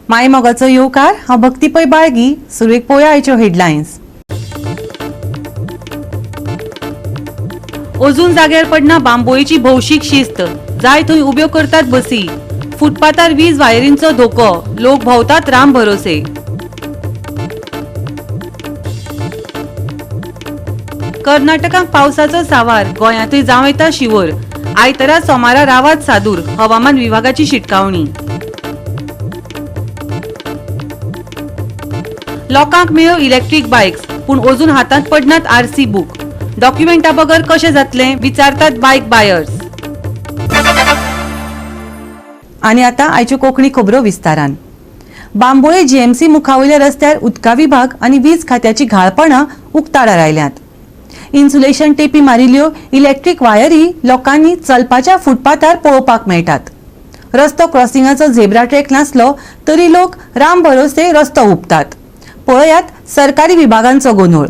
माय मोगाचो येवकार. हांव भक्ती पै बाळगी. सुरवेक पळोवया आयच्यो हेडलायन्स. अजून जाग्यार पडना बांबोळीची भौशीक शिस्त. जाय थंय उब्यो करतात बसी. फुटपाथार वीज वायरींचो धोको. लोक भोंवतात राम भरोसे. कर्नाटकाक पावसाचो सावार, गोंयांतूय जावं येता शिंवर. आयतारा सोमारा रावात सादूर, हवामान विभागाची शिटकावणी. लोकांक मेळ्यो इलेक्ट्रीक बायक्स, पूण अजून हातांत पडनात आरसी बुक. डॉक्युमेंटा बगर कशें जातलें, विचारतात बायक बायर्स. आनी आतां आयच्यो कोंकणी खबरो विस्तारान. बांबोळे जीएमसी मुखावयल्या रस्त्यार उदका विभाग आनी वीज खात्याची घाळपणां उक्ताडार आयल्यांत. इन्सुलेशन टेपी मारिल्ल्यो इलेक्ट्रीक वायरी लोकांनी चलपाच्या फुटपाथार पळोवपाक मेळटात. रस्तो क्रॉसिंगाचो झेब्रा ट्रॅक नासलो तरी लोक राम भरोसे रस्तो हुपतात. पळयात सरकारी विभागांचो गोंदळ.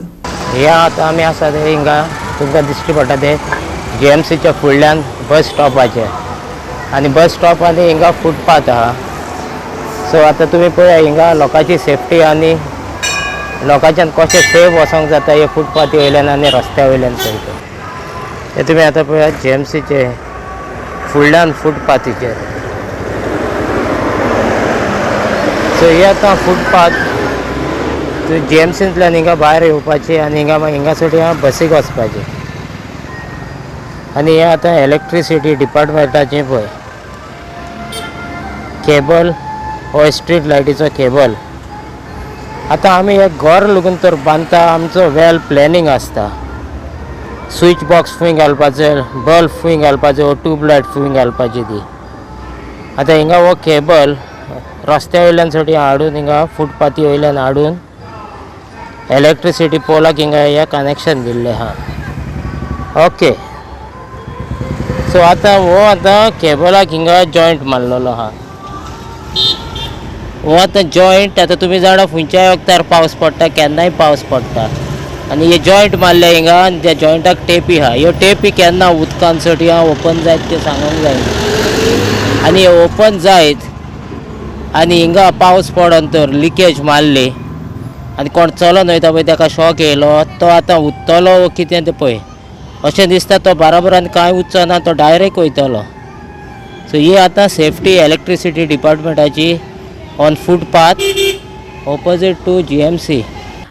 हे आतां आमी आसा ते हिंगा तुमकां दिश्टी पडटा ते जीएमसीच्या फुडल्यान बस स्टॉपाचेर आनी बस स्टॉप आनी हिंगा फुटपाथ आहा. सो आतां तुमी पळया हिंगा लोकांची सेफ्टी आनी लोकांच्यान कशें सेफ वचोंक जाता हे फुटपाथी वयल्यान आनी रस्त्या वयल्यान पळयता. हे तुमी आतां पळयात जीएमसीचे फुडल्यान फुटपाथीचेर. सो हे आतां फुटपाथ जीएमसींतल्यान हिंगा भायर येवपाची आनी हिंगा मागीर हिंगा सोडून बसीक वचपाची. आनी हे आतां इलेक्ट्रिसिटी डिपार्टमेंटाचें पळय केबल हो स्ट्रीट लायटीचो केबल. आतां आमी एक घर लगून तर बांदता, आमचो वेल प्लॅनिंग आसता. स्विच बॉक्स खंय घालपाचो, बल्ब खंय घालपाचो, ट्यूबलायट खंय घालपाची ती. आतां हिंगा हो केबल रस्त्या वयल्यान सोडी हाडून हिंगा फुटपाथी वयल्यान हाडून इलेक्ट्रिसिटी पोलाक हिंगा हे कनेक्शन दिल्लें आहा. ओके, सो आतां हो आतां केबलाक हिंगा जॉयंट मारलेलो आहा. हो आतां जॉयंट आतां तुमी जाणा खंयच्याय वखतार पावस पडटा, केन्नाय पावस पडटा. आनी हे जॉयंट मारले हिंगा आनी त्या जॉयंटाक टेपी आहा. ह्यो टेपी केन्ना उदकान सटी ओपन जायत तें सांगूंक जायना. आनी हे ओपन जायत आनी हिंगा पावस पडोन तर लिकेज मारली आनी कोण चलोन वयता पळय ताका शॉक येयलो, तो आतां उत्तलो वो कितें तें पळय अशें दिसता. तो बराबर आनी कांय उच्चो ना, तो डायरेक्ट वयतलो. सो ही आतां सेफ्टी इलेक्ट्रिसिटी डिपार्टमेंटाची on footpath opposite to GMC.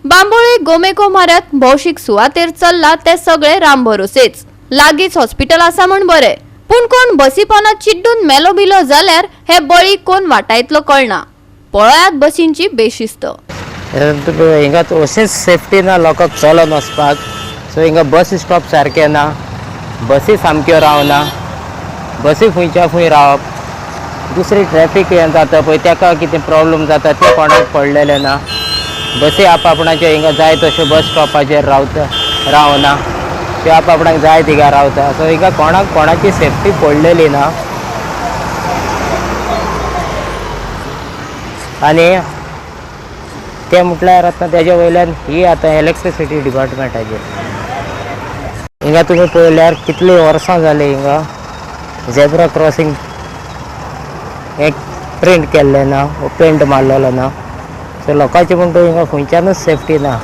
Bambolim Gomeco म्हाऱ्यात भौशीक सुवातेर चल्ला ते सगळे राम भरोसेच. लागींच हॉस्पिटल आसा म्हण बरें, पूण कोण बसी पोना चिड्डून मेलो बिलो जाल्यार हे बळी कोण वाटायतलो कळना. पळयात बसींची बेशिस्त. हिंगा अशेंच सेफ्टी ना लोकांक चलोन वचपाक. सो हिंगा बस स्टॉप सारकें ना, बसी सामक्यो रावना, बसी खंयच्या खंय रावप. दुसरी ट्रॅफीक हें जाता पळय ताका कितें प्रॉब्लम जाता तें कोणाक पडलेलें ना. बसी आप आपणाचे हिंगा जाय तश्यो बस स्टॉपाचेर रावता रावना, त्यो आप आपणाक जाय थिंगा रावता. सो हिंगा कोणाक कोणाची सेफ्टी पडलेली ना. आनी तें म्हटल्यार आतां तेज्या वयल्यान ही आतां इलेक्ट्रिसिटी डिपार्टमेंटाचेर हिंगा तुमी पळयल्यार कितलीं वर्सां जालीं हिंगा झेब्रा क्रॉसिंग एक प्रिंट केल्लें ना, पेंट मारलेलो ना. सो लोकांची म्हणटा हिंगा खंयच्यानूच सेफ्टी ना.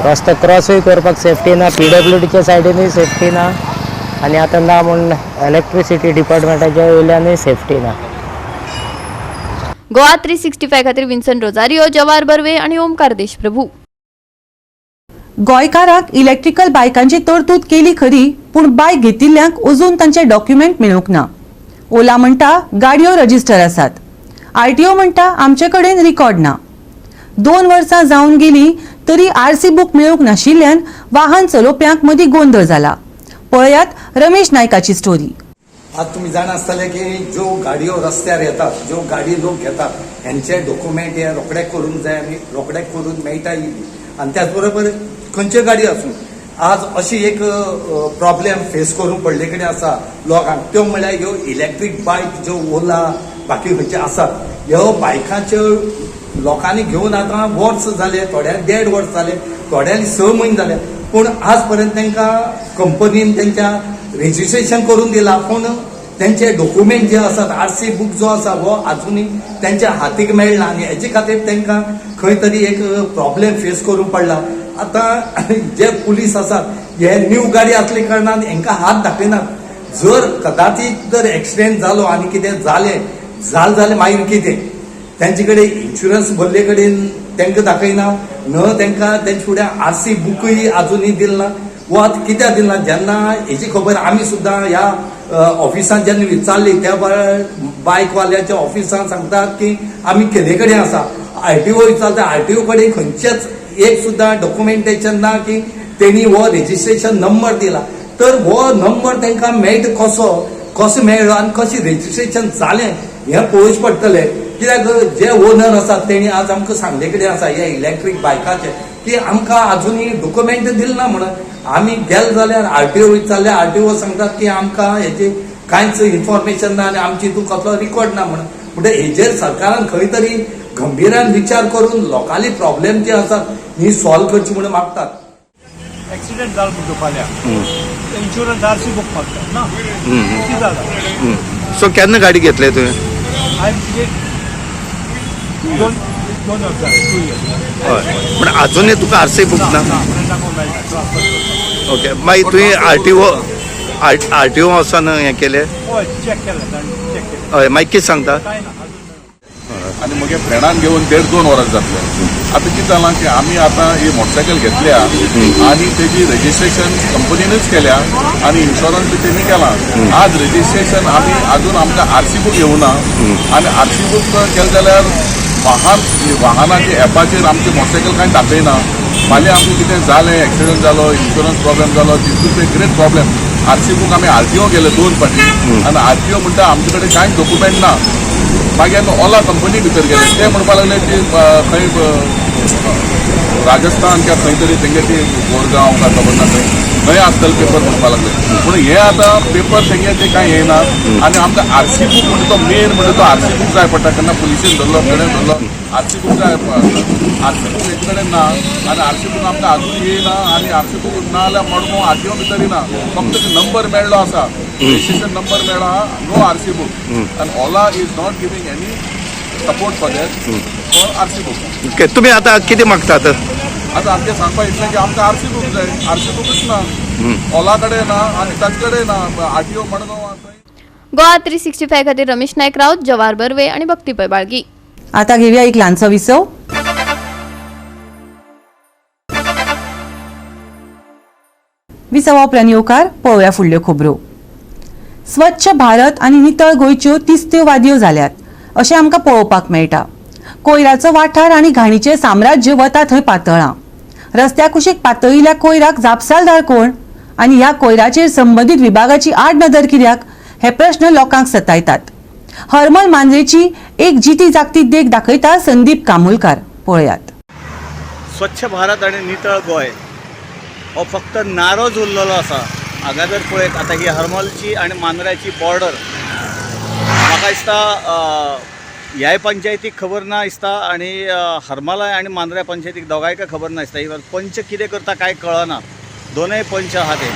रस्तो क्रॉसूय करपाक सेफ्टी ना, पीडब्ल्यूडीच्या सायडीनूय सेफ्टी ना, आनी आतां ना म्हूण इलेक्ट्रिसिटी डिपार्टमेंटाच्या वयल्यानूय सेफ्टी ना. गोवा 365 खातीर विन्सन रोजारियो, जवाहर बर्वे आनी ओमकार देशप्रभू. गोंयकारांक इलेक्ट्रिकल बायकांची तरतूद केली खरी, पूण बायक घेतिल्ल्यांक अजून तांचे डॉक्युमेंट मेळूंक ना. ओला म्हणटा गाडयो रजिस्टर आसात, आरटीओ म्हणटा आमचे कडेन रिकॉर्ड ना. 2 वर्सां जावन गेली तरी आरसी बुक मेळूंक नाशिल्ल्यान वाहन चलोवप्यांक मदीं गोंदळ जाला. पळयात रमेश नायकाची स्टोरी. आज तुम्ही जाणा आसतले की ज्यो गाडयो रस्त्यार येतात, ज्यो गाडी लोक घेतात, हेंचे डॉक्युमेंट हे रोखडे करूंक जाय आनी रोखडे करून मेळटाय बी. आनी त्याच बरोबर खंयच्यो गाडी आसूं, आज अशी एक प्रॉब्लेम फेस करूंक पडले कडेन आसा लोकांक, त्यो म्हळ्यार ह्यो इलेक्ट्रीक बायक ज्यो ओला बाकी खंयचे आसात, ह्यो बायकांच्यो लोकांनी घेवन आतां वर्स जालें, थोड्यांक 1.5 वर्स जालें, थोड्यांक 6 म्हयने जाले, पूण आज पर्यंत तांकां कंपनीन तेंच्या रेजिस्ट्रेशन करून दिलां, पूण तेंचे डॉक्युमेंट जे आसात, आरसी बूक जो आसा हो आजुनूय तेंच्या हातीक मेळना आनी हेजे खातीर तांकां खंय तरी एक प्रॉब्लेम फेस करूंक पडला. आतां जे पुलीस आसात हे न्यू गाडी आसले कारणान हेंकां हात दाखयनात. जर कदाचित जर एक्सिडेंट जालो आनी कितें जालें जालें मागीर कितें, तेंचे कडेन इन्शुरन्स भरले कडेन तांकां दाखयना, न तांकां तेंचे फुडें आरसी बुकूय आजुनूय दिल ना. वो आतां कित्याक दिल ना जेन्ना हेची खबर आमी सुद्दां ह्या ऑफिसान जेन्ना विचारली त्या बायकवाल्याच्या ऑफिसान सांगतात की आमी केले कडेन आसा. आरटीओ विचारता, आरटीओ कडेन खंयचेच एक सुद्दां डॉक्युमेंटेशन ना की तेणी हो रेजिस्ट्रेशन नंबर दिला. तर हो नंबर तांकां मेळटा कसो, कसो मेळ्ळो आनी कशें रेजिस्ट्रेशन जालें हें पळोवचें पडटलें. कित्याक जे ओनर आसात तेणी आज आमकां सांगले कडेन आसा हे इलेक्ट्रीक बायकाचे की आमकां आजुनूय डॉक्युमेंट दिल ना म्हणून. आमी गेले जाल्यार आरटीओ विचारले, आरटीओ सांगतात की आमकां हेजे कांयच इन्फॉर्मेशन ना आनी आमची हितून कसलो रिकॉर्ड ना म्हणून. म्हणटकीर हेजेर सरकारान खंय तरी गंभीरान विचार करून लोकांली प्रॉब्लेम जे आसात ही सॉल्व करची म्हणून मागतात. एक्सिडेंट जालो म्हणटा फाल्यां इन्शुरन्स आरसी बूक मागता ना कितें जाला. सो केन्ना गाडी घेतले तुवें? हांवें दोन दोन वर्सां जाले, 2 years. हय, पूण आजुनूय तुका आरसी बूक ना? फ्रेंडांक मेळटा ट्रान्सफर करता. ओके, मागीर तुवें आरटीओ आरटीओ वचोन हें केलें? हय, चॅक केलें, तांणी चॅक केलें. हय, मागीर कितें सांगता? कांय ना अजून मेळना. आनी म्हगे फ्रेंडान घेवन 1.5-2 वरां जातले. आतां कितें जालां की आमी आतां ही मोटरसायकल घेतल्या आनी तेजी रजिस्ट्रेशन कंपनीनूच केल्या आनी इन्शुरन्स बी तेणी केलां. आज रजिस्ट्रेशन आमी आजून आमकां आरसी बूक येवना आनी आरसी बूक केलें जाल्यार वाहनाचे एपाचेर आमची मोटरसायकल कांय दाखयना. फाल्यां आमकां कितें जालें, एक्सिडंट जालो, इन्शुरन्स प्रॉब्लेम जालो, this is a great problem. RC book आमी आरटीओ गेले 2 फावटी आनी आरटीओ म्हणटा आमचे कडेन कांयच डॉक्युमेंट ना. मागीर आमी ओला कंपनी भितर गेले, ते म्हणपाक लागले की खंय राजस्थान किंवा खंय तरी तेंगे ती गोरगांव काय खबर ना खंय खंय आसतले पेपर म्हणपाक लागले. पूण हे आतां पेपर तेंगे ते कांय येना आनी आमकां आरसी बूक म्हणजे तो मेन म्हणजे तो आरसी बूक जाय पडटा. केन्ना पुलिसेन धरलो, कडेन धरलो, आरसी बूक जाय पडटा. आरसी बूक हेचे कडेन ना आनी आरसी बूक आमकां आजून येयना आनी आरसी बूक ना जाल्यार मडगांव आरटीओ भितर येना. फक्त नंबर मेळ्ळो आसा, रजिस्ट्रेशन नंबर मेळ्ळो आहा, नो आरसी बूक. आनी Ola is not giving any support for that for RC book. Okay, तुमी आतां कितें मागतात? आतां आमचें सांगपा इतलें की आमकां आरसी बूक जाय. आरसी बुकूच ना, ओला कडेन ना आनी ताचे कडेन ना. आरटीओ मडगांव. गोवा 365 खातीर रमेश नायक राऊत, जवाहर बर्वे आनी भक्ती पै बाळगी. आता घेऊया एक ल्हानसो विसव. विसवा उपरांत येवकार पळोवया फुडल्यो खबरो. स्वच्छ भारत आनी नितळ गोंयच्यो तिस्त्यो वादयो जाल्यात अशें आमकां पळोवपाक मेळटा. कोयराचो वाठार आनी घाणीचें साम्राज्य वता थंय पातळां. रस्त्या कुशीक पातळिल्ल्या कोयराक जापसालदार कोण आनी ह्या कोयराचेर संबंदीत विभागाची आड नदर कित्याक हे प्रश्न लोकांक सतायतात. हरमल मांद्रेची एक जिती जागती देख दाखयता संदीप कामुलकार. पळयात. स्वच्छ भारत आनी नितळ गोंय हो फक्त नारोज उरलेलो आसा. हांगा जर पळयत आतां ही हरमलची आनी मांद्र्याची बॉर्डर म्हाका दिसता ह्याय पंचायतीक खबर ना दिसता आनी हरमलाय आनी मांद्र्या पंचायतीक दोगांयकय खबर ना दिसता. इवन पंच कितें करता कांय कळना. दोनय पंच आहा ते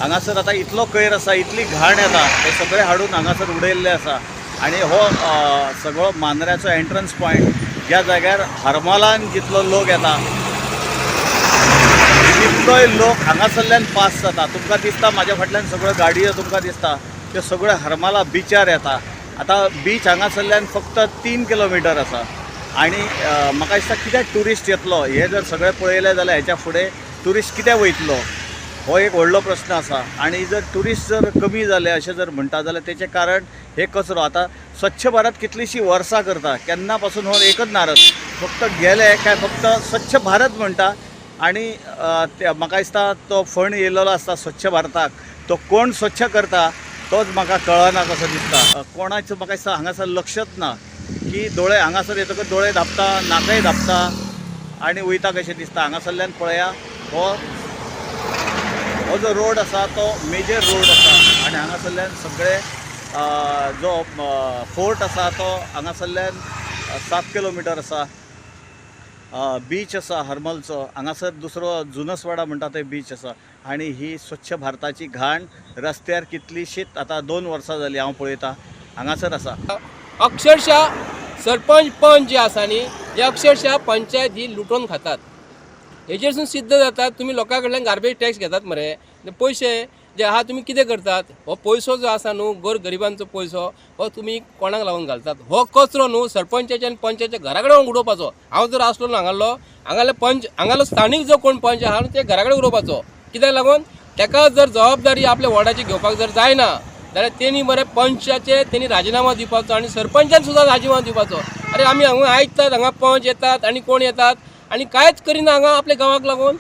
हांगासर आतां इतलो कोयर आसा, इतली घाण येता, ते सगळे हाडून हांगासर उडयल्ले आसा. आनी हो सगळो मांद्र्याचो एंट्रन्स पॉयंट ज्या जाग्यार हरमलान जितलो लोक येता तितलोय लोक हांगासरल्यान पास जाता. तुमकां दिसता म्हाज्या फाटल्यान सगळ्यो गाडयो तुमकां दिसता त्यो सगळ्यो हरमला बिचार येता. आतां बीच हांगासरल्यान फक्त 3 किलोमिटर आसा आनी म्हाका दिसता कित्याक ट्युरिस्ट येतलो हे जर सगळें पळयलें जाल्यार हेच्या फुडें ट्युरिस्ट कित्याक वयतलो हो एक व्हडलो प्रस्न आसा. आनी जर ट्युरिस्ट जर कमी जाले अशें जर म्हणटा जाल्यार तेचें कारण हे कचरो. आतां स्वच्छ भारत कितलींशीं वर्सां करता, केन्ना पासून हो एकच नारद फक्त गेले काय फक्त स्वच्छ भारत म्हणटा आनी म्हाका दिसता तो फंड येयलेलो आसता स्वच्छ भारताक, तो कोण स्वच्छ करता तोच म्हाका कळना कसो दिसता. कोणाचो म्हाका दिसता हांगासर लक्षच ना की दोळे हांगासर येतकच दोळे धांपता, नाकय धांपता आनी वयता कशें दिसता. हांगासरल्यान पळया हो जो रोड आसा तो मेजर रोड आसा आनी हांगासरल्यान सगळे जो फोर्ट आसा तो हांगासरल्यान 7 किलोमिटर आसा. बीच आसा हरमलचो, हांगासर दुसरो जुनसवाडा म्हणटा थंय बीच आसा आनी ही स्वच्छ भारताची घाण रस्त्यार कितलीशीच आतां 2 वर्सां जालीं हांव पळयतां हांगासर आसा. अक्षरशः सरपंच पंच जे आसा न्ही हे अक्षरशः पंचायत ही लुटोवन खातात. हेजेरसून सिद्ध जाता तुमी लोकां कडल्यान गार्बेज टॅक्स घेतात मरे, पयशे जे आहा तुमी कितें करतात? हो पयसो जो आसा न्हू गोर गरिबांचो पयसो हो तुमी कोणाक लावन घालतात? हो कचरो न्हू सरपंचाच्या आनी पंचाच्या घरा कडेन उडोवपाचो. हांव जर आसलो न्हू हांगालो हांगाले पंच हांगालो स्थानीक जो कोण पंच आहा न्हू ते घरा कडेन उडोवपाचो. कित्याक लागून ताका जर जबाबदारी आपल्या वॉर्डाची घेवपाक जर जायना जाल्यार तेणी बरें पंचाचे तेणी राजिनामो दिवपाचो आनी सरपंचान सुद्दां राजिनामो दिवपाचो. अरे आमी हांगा आयकतात हांगा पंच येतात आनी कोण येतात आनी कांयच करिना हांगा आपल्या गांवाक लागून.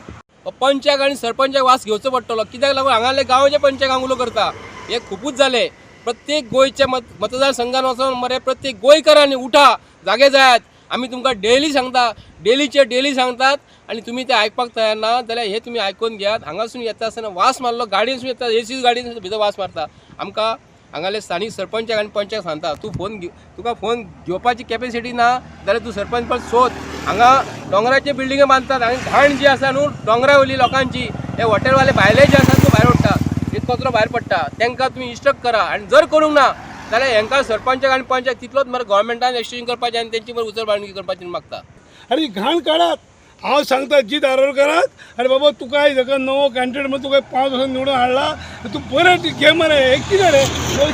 पंचाक आनी सरपंचाक वास घेवचो पडटलो. कित्याक लागून हांगाले गांवचे पंचाक हांव उलो करता. हे खुबूच जाले. प्रत्येक गोंयच्या मतदारसंघान वचोन मरे प्रत्येक गोंयकारांनी उठा, जागे जायात. आमी तुमकां डेली सांगता, डेलीचे डेली सांगतात आनी तुमी ते आयकपाक तयार ना जाल्यार हे तुमी आयकून घेयात. हांगासून येता आसतना वास मारलो, गाडयेनसून येता, एसी गाडयेन भितर वास मारता. आमकां हांगाले स्थानीक सरपंचाक आनी पंचाक सांगता, तूं फोन तुका फोन घेवपाची कॅपेसिटी ना जाल्यार तूं सरपंच पण सोद. हांगा दोंगराचे बिल्डिंगे बांदतात आनी घाण जी आसा न्हू दोंगरा वयली लोकांची, हे हॉटेलवाले भायले जे आसा न्हू भायर उडटा, हे कचरो भायर पडटा, तांकां तुमी इन्स्ट्रक्ट करा. आनी जर करूंक ना जाल्यार हेंकां सरपंचाक आनी पंचाक तितलोच मरे गव्हर्मेंटान एक्सचेंज करपाचें आनी तेंची मरे उचल बांदणी करपाची मागता. अरे घाण काडात, हांव सांगता जीत आरोलकराक, अरे बाबा तुका ताका नवो कॅन्डिडेट म्हणून तुका 5 वर्सां निवडून हाडला, तूं बरें घे मरे. हें कितें रे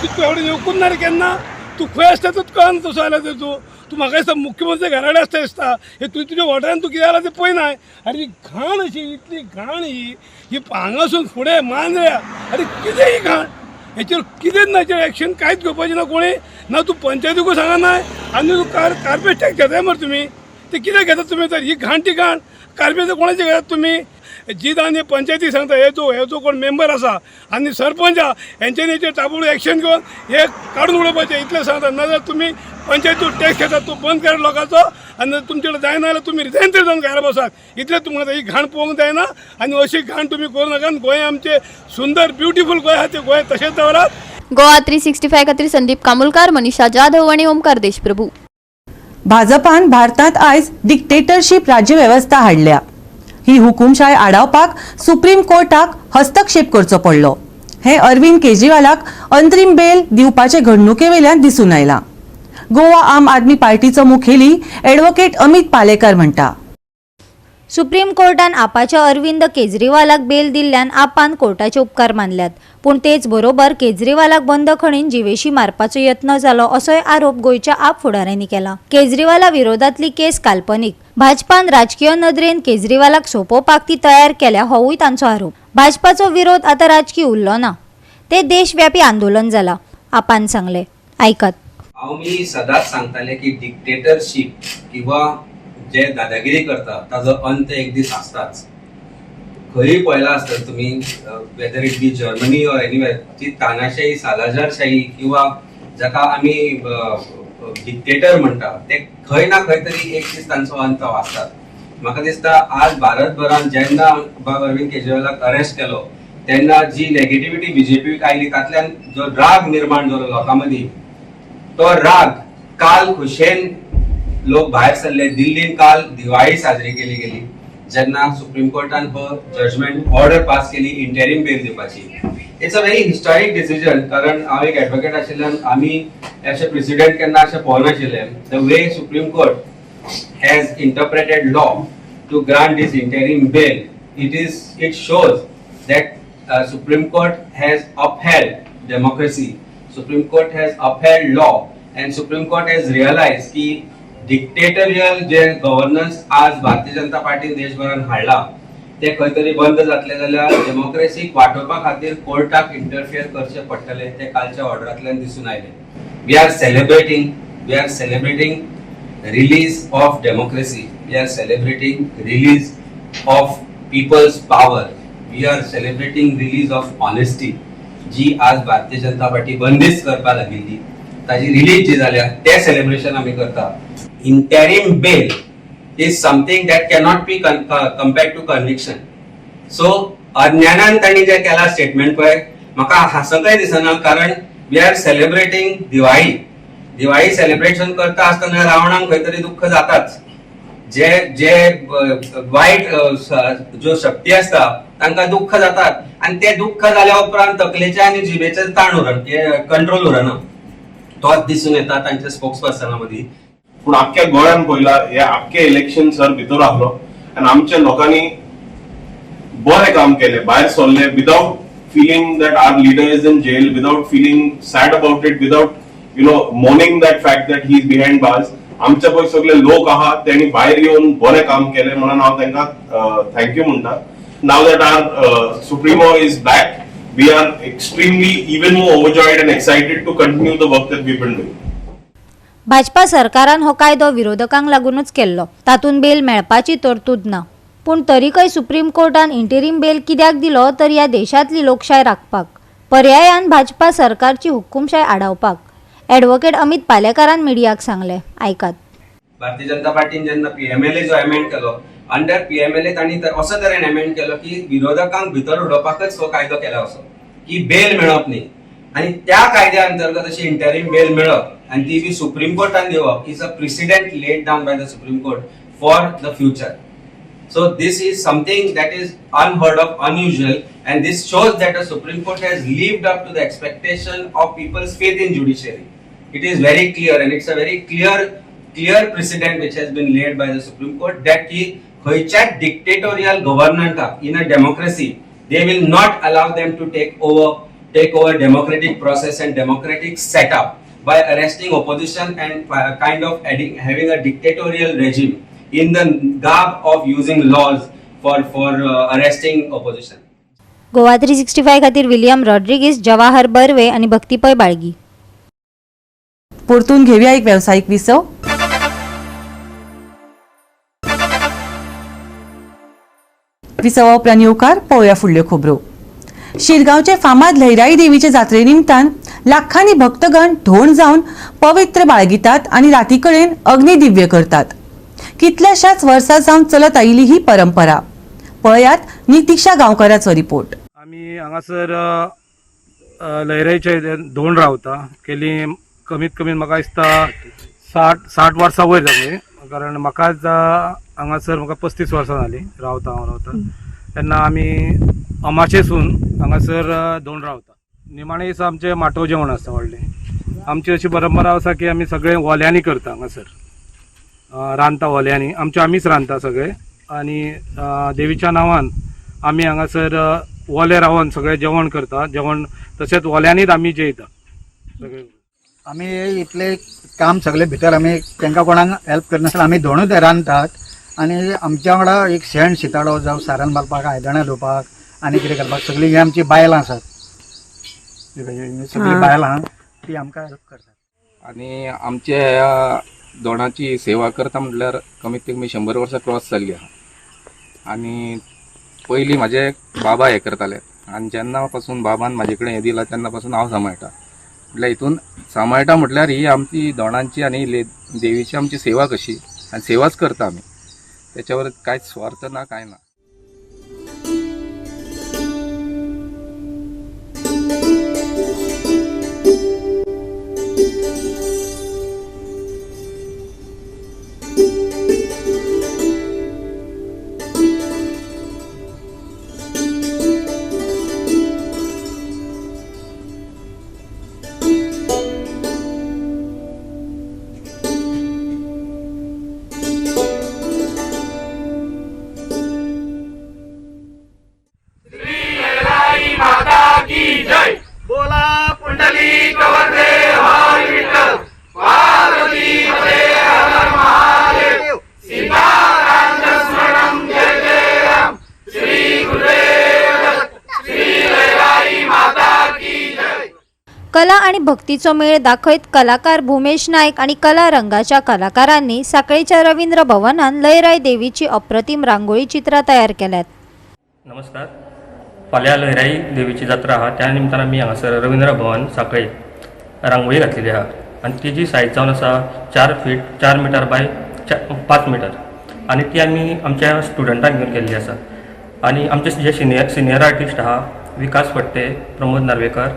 तुका एवढें येवकूच ना रे केन्ना, तूं खंय आसता तूं कळना तसो जाल्यार तर तूं तूं म्हाका दिसता मुख्यमंत्री घरा कडेन आसता दिसता. हे तुवें तुज्या वॉर्डान तूं कितें जालां तें पळयना. अरे ही घाण अशी इतली घाण ही ही हांगासून फुडें मांद्र्या, अरे कितें ही घाण, हेचेर कितेंच ना, हेचेर एक्शन कांयच घेवपाचें ना कोणी ना. तूं पंचायतीकूय सांगना आनी तूं कार्पेट टॅक्स घेताय मरे तुमी, ते कितें घेतात तुमी तर ही घाण ती घाण कार्पेट कोणाची घेतात तुमी? जीत आनी पंचायती सांगता हे जो कोण मेंबर आसा आनी सरपंच आहा हेंच्यांनी हेचेर ताबडतोब एक्शन घेवन हे काडून उडोवपाचें इतलें सांगता. नाजाल्यार तुमी पंचायती टॅक्स घेतात तो बंद करात लोकांचो आनी तुमचे कडेन जायना जाल्यार तुमी रिजायन तरी जावन घरा बसात. इतलें तुमकां ही घाण पळोवंक जायना आनी अशी घाण तुमी करूं नाका. गोंय आमचें सुंदर ब्युटिफूल गोंय आहा तें गोंय तशेंच दवरात. गोवा 365 खातीर संदीप कामुलकार, मनीषा जाधव आनी ओमकार देशप्रभू. भाजपान भारतांत आयज डिक्टेटरशीप राज्यवेवस्था हाडल्या. ही हुकुमशाय आडावपाक सुप्रीम कोर्टाक हस्तक्षेप करचो पडलो. हे अरविंद केजरीवालाक अंतरीम बेल दिवपाचे घडणुके वयल्यान दिसून आयलां. गोवा आम आदमी पार्टीचो मुखेली ॲडव्होकेट अमित पालेकर म्हणटा, सुप्रीम कोर्टान आपाच्या अरविंद केजरीवालाक बेल दिल्ल्यान आपान कोर्टाचे उपकार मानल्यात, पूण तेच बरोबर केजरीवालाक बंदखणीन जिवेशी मारपाचो यत्न जालो असोय आरोप गोंयच्या आप फुडाऱ्यांनी केला. केजरीवाला विरोधातली केस काल्पनीक, भाजपान राजकीय नदरेन केजरीवालाक सोंपोवपाक ती तयार केल्या होवूय तांचो आरोप. भाजपाचो विरोध आतां राजकी उरलो ना, ते देशव्यापी आंदोलन जाला, आपान सांगले. आयकात. हांव मी सदांच सांगताले की डिक्टेटरशीप किंवा जे दादागिरी करता ताजो अंत एक दीस आसताच. खंय पळयला आसतलें तुमी, whether it be Germany or anywhere, जी तानाशाही सालाजारशाही किंवा जाका आमी डिक्टेटर म्हणटा ते खंय ना खंय तरी एक दीस तांचो अंत आसतात. म्हाका दिसता आज भारतभरान जेन्ना बाब अरविंद केजरीवालाक अरेस्ट केलो तेन्ना जी नेगेटिविटी बीजेपीक आयली तातल्यान जो राग निर्माण जालो लोकां मदीं, तो राग काल खुशेन लोक भायर सरले. दिल्लीन काल दिवाळी साजरी केली गेली जेन्ना सुप्रीम कोर्टान हो जजमेंट ऑर्डर पास केली इंटेरीम बेल दिवपाची. It's a very historic decision, कारण हांव एक एडवोकेट आशिल्ल्यान आमी अशे प्रेसिडेंट केन्ना अशें पळोवनाशिल्ले. The way Supreme Court has interpreted law to grant this interim bail, it shows that Supreme Court has upheld democracy, Supreme Court has upheld law, and Supreme Court has realized की dictatorial जे governance आज भारतीय जनता पार्टीन देशभरान हाडला ते खंय तरी बंद जातले जाल्यार डेमोक्रेसीक वाटोवपा खातीर कोर्टाक इंटरफियर करचें पडटलें, ते कालच्या ऑर्डरांतल्यान दिसून आयलें. We are celebrating release of democracy, we are celebrating release of people's power, we are celebrating release of honesty जी आज भारतीय जनता पार्टी बंदिस्त करपाक लागिल्ली ताजी रिलीज जी जाल्या ते सेलिब्रेशन आमी करता. Interim bail is something that cannot be compared to conviction. So अज्ञानान तांणी जे केला स्टेटमेंट पळय म्हाका हांसकय दिसना, कारण we are celebrating Diwali. Diwali celebration करता आसतना रावणाक खंय तरी दुख्ख जाताच. जे जे वायट ज्यो शक्ती आसता तांकां दुख्ख जातात आनी ते दुख्ख जाल्या उपरांत तकलेचे आनी जिबेचे ताण उरना, कंट्रोल उरना, तोच दिसून येता तांच्या स्पोक्स पर्सना मदीं. पूण आख्ख्या गोंयान पळयला हे आख्खे इलेक्शन सर भितर आहलो आनी आमच्या लोकांनी बरें काम केलें, भायर सरले without feeling that our leader is in jail, without feeling sad about it, without mourning that fact that he is behind bars. आमचे पळय सगळे लोक आहात तेणी भायर येवन बरें काम केलें म्हणून हांव तांकां thank you म्हणटा. Now that our supremo is back, we are extremely even more overjoyed and excited to continue the work that we been doing. Bhajpa सरकारान हो कायदो विरोधकांक लागूनच केल्लो, तातूंत बेल मेळपाची तरतूद ना. पूण तरीकय सुप्रीम कोर्टान इंटरीम बेल कित्याक दिलो तर ह्या देशांतली लोकशाय राखपाक, पर्यायान भाजपा सरकारची हुकुमशाय आडावपाक. ॲडव्होकेट अमित पालेकारान मिडियाक सांगलें, आयकात. भारतीय जनता पार्टीन जेन्ना पीएमएलए जो एमेंड केलो, अंडर पीएमएलए तांणी असो तरेन एमेंड केलो की विरोधकांक भितर उडोवपाकच हो कायदो केला असो की बेल मेळप न्ही, आनी त्या कायद्या अंतर्गत अशी इंटरीम बेल मेळप आनी ती बी सुप्रीम कोर्टान दिवप is a precedent laid down by the Supreme Court for the future. So this is something that is unheard of, unusual, and this shows that the Supreme Court has lived up to the expectation of people's faith in judiciary. It is very clear, and it's a very clear precedent which has been laid by the Supreme Court that की खंयच्याच dictatorial government in a democracy, they will not allow them to take over democratic process and democratic setup by arresting opposition and kind of having a dictatorial regime in the garb of using laws for arresting opposition. Goa 365 खातीर William Rodrigues, जवाहर बर्वे आनी भक्ती पै बाळगी. परतून घेऊया एक व्यावसायिक विसव. विसवा उपरांत येवकार. पळोवया फुडल्यो खबरो. शिरगांवचे फामाद लहराई देवीचे जात्रे निमतान लाखांनी भक्तगण धोण जावन पवित्र बाळगितात आनी राती कडेन अग्निदिव्य करतात. कितल्याशाच वर्सां जावन चलत आयिल्ली ही परंपरा. पळयात नितिक्षा गांवकाराचो रिपोर्ट. आमी हांगासर लयराईचे धोंड रावता केली कमीत कमी म्हाका दिसता 60 वर्सां वयर जाली, कारण म्हाकाच हांगासर म्हाका 35 वर्सां जाली रावता हांव रावता. तेन्ना आमी अमाशेसून हांगासर धोंड रावता. निमाणे दिसा आमचें माटोव जेवण आसता व्हडलें. आमची अशी परंपरा आसा की आमी सगळे ओल्यांनी करता, हांगासर रांदता ओल्यांनी, आमचे आमीच रांदता सगळे आनी देवीच्या नांवान आमी हांगासर ओले रावन सगळें जेवण करता. जेवण तशेंच ओल्यांनीच आमी जेयता सगळे. आमी इतले काम सगळे भितर आमी तांकां कोणाक हेल्प करनासतना आमी दोनूच रांदतात आनी आमच्या वांगडा एक शेण शिताडो जावं सारण मारपाक, आयदनां धुवपाक आनी कितें करपाक सगळीं ही आमची बायलां आसात, सगळीं बायलां ती आमकां हेल्प करतात. आनी आमच्या ह्या दोणाची सेवा करता म्हटल्यार कमीत कमी 100 वर्सां क्रॉस जाल्ली आहा. आनी पयलीं म्हाजे बाबा हें करताले आनी जेन्ना पासून बाबान म्हाजे कडेन हें दिलां तेन्ना पासून हांव सांबाळटा. म्हटल्यार हितून सांबाळटा म्हटल्यार ही आमची दोणांची आनी देवीची आमची सेवा कशी आनी सेवाच करता आमी, त्याच्यावर कांयच स्वार्थ ना कांय ना. कला आणि भक्तीचो मेळ दाखयत कलाकार भूमेश नायक आणि कला रंगाच्या कलाकारांनी साखळेच्या रवींद्र भवनान लयराई देवीची अप्रतिम रांगोळी चित्रां तयार केल्यात. नमस्कार, फाल्यां लयराई देवीची जात्रा आहा, त्या निमतान आमी हांगासर रवींद्र भवन साखळे रांगोळी घातलेली आहा आनी तिजी सायज जावन आसा 4 फीट 4 मिटर बाय 5 मिटर आनी ती आमी आमच्या स्टुडंटांक घेवन केल्ली आसा. आनी आमचे जे सिनियर आर्टिस्ट आहा विकास फडते, प्रमोद नार्वेकर,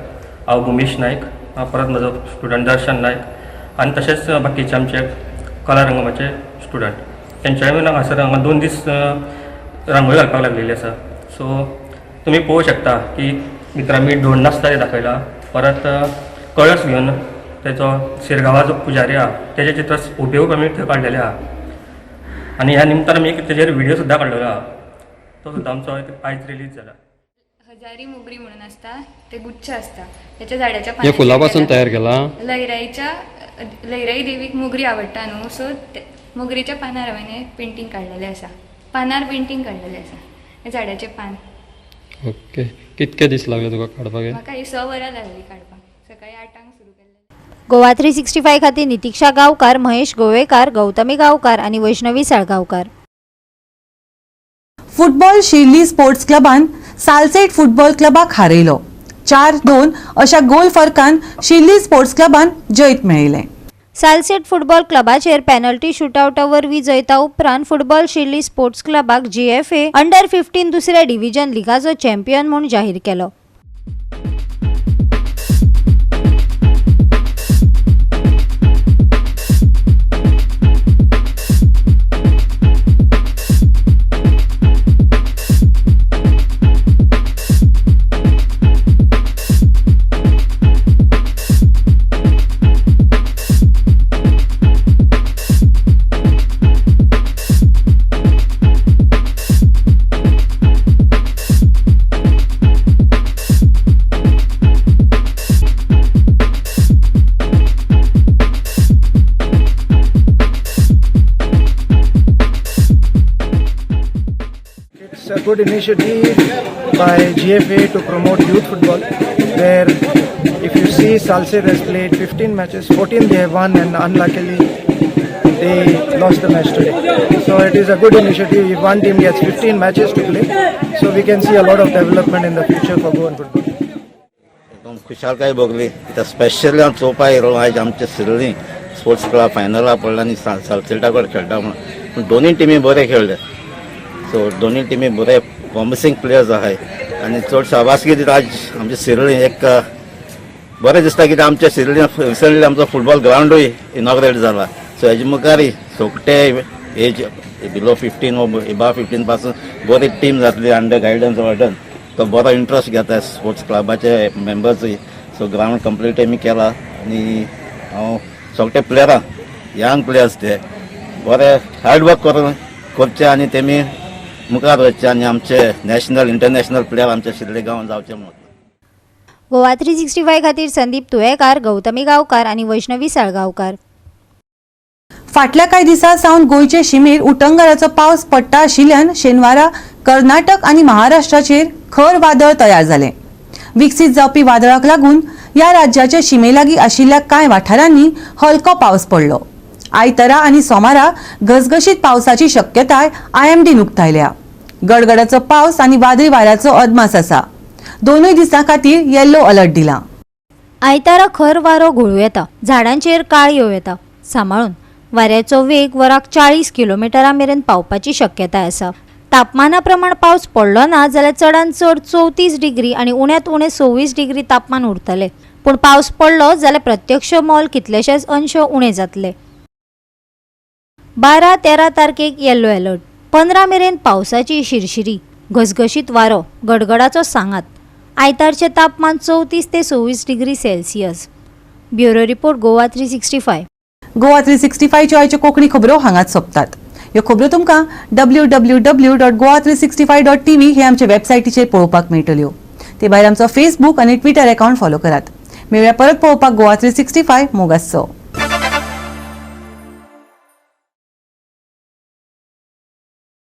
हांव भुमेश नायक, परत म्हजो स्टुडंट दर्शन नायक आनी तशेंच बाकीचे आमचे कला रंगमाचे स्टुडंट तेंच्या येवन हांगासर हांगा 2 दीस रांगोळी घालपाक लागलेली आसा. सो तुमी पळोवंक शकता की भितर आमी धोंड नाचता ते दाखयला, परत कळस घेवन तेचो शिरगांवाचो पुजारी आहा तेजें चित्र हुबेहूब आमी थंय काडलेलें आहा आनी ह्या निमतान आमी एक तेजेर व्हिडियो सुद्दां काडलेलो आहा, तो सुद्दां आमचो आयज रिलीज जाला. हजारी मोगरी म्हणून आसता, ते गुच्छ आसता त्याच्या झाडाच्या हे फुलां पासून तयार केला. लयराईच्या लयराई देवीक मोगरी आवडटा न्हू, सो मोगरीच्या पानार हांवें पेंटींग काडलेलें आसा, पानार पेंटींग काडलेलें आसा, हे झाडाचें पान. ओके, कितके दीस लागले तुका काडपाक? म्हाका ही 6 वरां लागली काडपाक, सकाळी 8 सुरू केल्लें. गोवा 365 खातीर नितीक्षा गांवकार, महेश गोवेकार, गौतमी गांवकार आनी वैष्णवी साळगांवकार. फुटबॉल शिर्ली स्पोर्ट्स क्लबान सालसेट फुटबॉल क्लबाक हारयलो. 4-2 अशा गोल फरकान शिर्ली स्पोर्ट्स क्लबान जैत मेळयलें. सालसेट फुटबॉल क्लबाचेर पेनल्टी शुटआवटा वरवीं जैता उपरांत फुटबॉल शिर्ली स्पोर्ट्स क्लबाक जीएफए अंडर 15 दुसऱ्या डिव्हिजन लिगाचो चॅम्पियन म्हूण जाहीर केलो. It's a good initiative by GFA to promote youth football, where if you see Salcete has played 15 matches, 14 they have won, and unluckily they lost the match today. So it is a good initiative. If one team gets 15 matches to play, so we can see a lot of development in the future for Goan football. एकदम खुशालकाय भोगली. कित्याक specially हांव चोवपाक येयलो आयज आमचे सिर्ली sports club फायनला पडला आनी सालसेटा कडेन खेळटा म्हणून. पूण दोनूय टिमी बरे खेळ्ळे. सो दोनूय टिमी बरे प्रॉमिसींग प्लेयर्स आहाय आनी चड शाबासकी दिता आज आमचे सिर्ली. एक बरें दिसता कित्याक आमच्या सिर्ली रिसंटली आमचो फुटबॉल ग्रावंडूय इनॉग्रेट जाला. सो हेजे मुखारय सोगटे एज बिलो 15 वो एबाव 15 पासून बरी टीम जातली अंडर गायडन्स वार्डन. तो बरो इंट्रस्ट घेता स्पोर्ट्स क्लबाचे मेंबर्सूय. सो ग्रावंड कंप्लीट आमी केला आनी हांव सगळे प्लेयरांक, यंग प्लेयर्स ते बरे हार्डवर्क करून करचे आनी तेमी मुखार वचचे आनी आमचे नॅशनल इंटरनॅशनल प्लेयर आमच्या शिर्ले गांवान जावचे म्हणून. गोवा 365 खातीर संदीप तुयेकार, गौतमी गांवकार आनी वैष्णवी साळगांवकार. फाटल्या कांय दिसां सावन गोंयचे शिमेर उटंगाराचो पावस पडटा आशिल्ल्यान शेनवारा कर्नाटक आनी महाराष्ट्राचेर खर वादळ तयार जालें. विकसीत जावपी वादळाक लागून ह्या राज्याच्या शिमेलागीं आशिल्ल्या कांय वाठारांनी हलको पावस पडलो. आयतारा आनी सोमारा घसघशीत पावसाची शक्यताय आयएमडीन उक्तायल्या. गडगडाचो पावस आनी वादळी वाऱ्याचो अदमास आसा. दोनूय दिसां खातीर येल्लो अलर्ट दिला. आयतारा खर वारो घोळूं येता, झाडांचेर काळ येवं येता. सांबाळून वाऱ्याचो वेग वराक 40 किलोमिटरां मेरेन पावपाची शक्यताय आसा. तापमाना प्रमाण पावस पडलो ना जाल्यार चडांत चड 34 डिग्री आनी उण्यांत उणें 26 डिग्री तापमान उरतलें. पूण पावस पडलो जाल्यार प्रत्यक्ष मोल कितलेशेच अंश उणें जातले. 12-13 तारखेक येल्लो अलर्ट. 15 मेरेन पावसाची शिरशिरी, घसघशीत वारो, गडगडाचो सांगात. आयतारचें तापमान 34 ते 26 degree Celsius. Bureau report, Goa 365. Goa 365च्यो आयच्यो कोंकणी खबरो हांगाच सोंपतात. ह्यो खबरो तुमकां www.goa365.tv हे आमचे वेबसायटीचेर पळोवपाक मेळटल्यो. ते भायर आमचो फेसबूक आनी ट्विटर अकावंट फॉलो करात. मेळुया परत पळोवपाक गोवा 365. मोगासो.